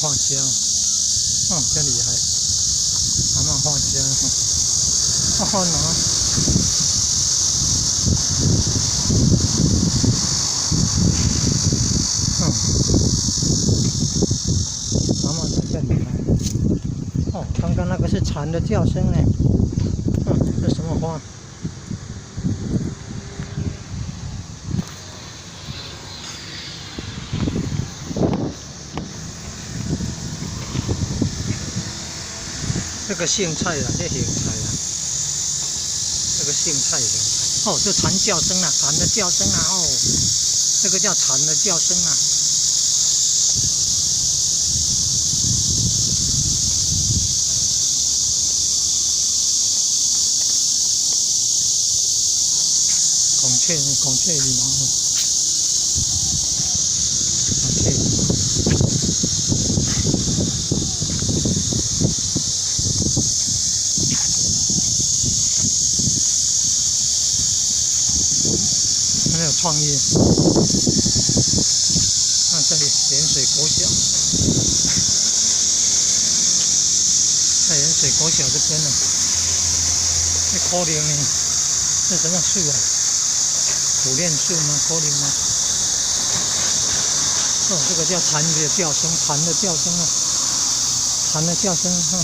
畫家，哦，真厲害，阿嬤畫家，哦，喏。嗯，阿嬤在這裡害。哦，剛剛那個是蟬的叫聲呢。嗯，這什麼花？這個莧菜啊，這莧菜啊，這個莧菜莧菜。哦，這蟬叫聲啊，蟬的叫聲啊，哦，這個叫蟬的叫聲啊。孔雀，孔雀羽毛，孔雀羽毛。很有創意。那這裡鹽水國小，在鹽水國小這邊呢，這可能呢，這什麼樹啊？苦楝樹嗎？可能嗎？哦，這個叫蟬的叫聲，蟬的叫聲啊，蟬的叫聲哈。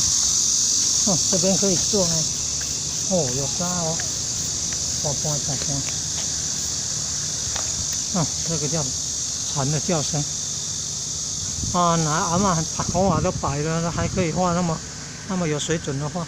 哦，這邊可以坐呢。哦，有沙哦，大半大半。哦，這個叫蟬的叫聲。啊，那阿嬤頭髮都白了，還可以畫那麼那麼有水準的畫。